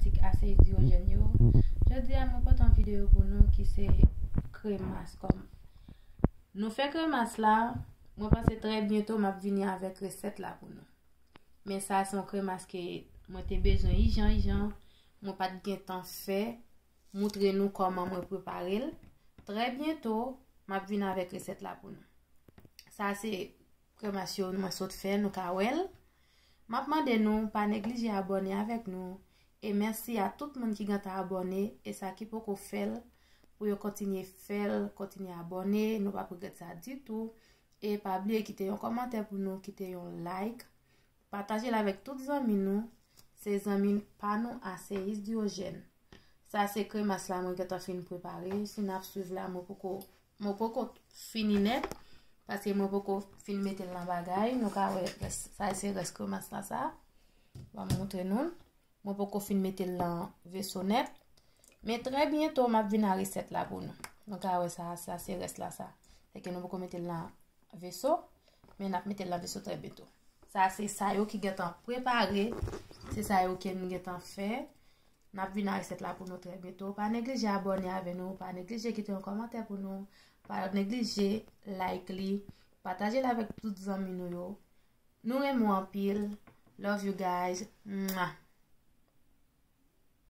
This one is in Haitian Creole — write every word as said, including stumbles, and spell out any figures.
Tik a se idiwojèn yo. Jodi a mwen pote yon videyo pou nou ki se kremas kòm nou fè kremas la. Mwen panse trè byento m ap vini avèk resèt la pou nou. Men sa se yon kremas ke mwen te bezwen ijan ijan. Mwen pa t gen tan fè moutre nou kòman mwen prepare l. Trè byento m ap vin avèk resèt la pou nou. Sa se kremas yo mwen sot fè, nou ka wè l. M ap mande nou pa neglije abòne avèk nou. E mèsi a tout moun ki gentan abòne e sa ki poko fè l, pou yo kontinye fè l, kontinye abòne, nou p ap regrèt sa ditou. E pa bliye kite yon kòmantè pou nou, kite yon like, pataje l avèk tout zanmi nou. Se zanmi pa nou a se idiwojèn. Sa se kremas la mwen gentan fin prepare. Si n ap swiv la, mwen poko mwen poko fini nèt, paske mwen poko fin mete l nan bagay. Nou ka wè rès, sa se rès kremas la sa. Ban m moutre nou l. Mwen poko fin mete l nan veso nèt. Men trè byento m ap vin a resèt la pou nou. Nou ka wè sa, sa se rès la sa. Se ke nou poko mete l nan veso, men n ap mete l nan veso trè byento. Sa se sa yo ki gentan prepare, se sa yo ke nou gentan fè. N ap vin a resèt la pou nou trè byento. Pa neglije abòne avè nou, pa neglije kite yon kòmantè pou nou, pa neglije like li, pataje l avèk tout zanmi nou yo. Nou renmen w anpil. Love you guys. Mwah.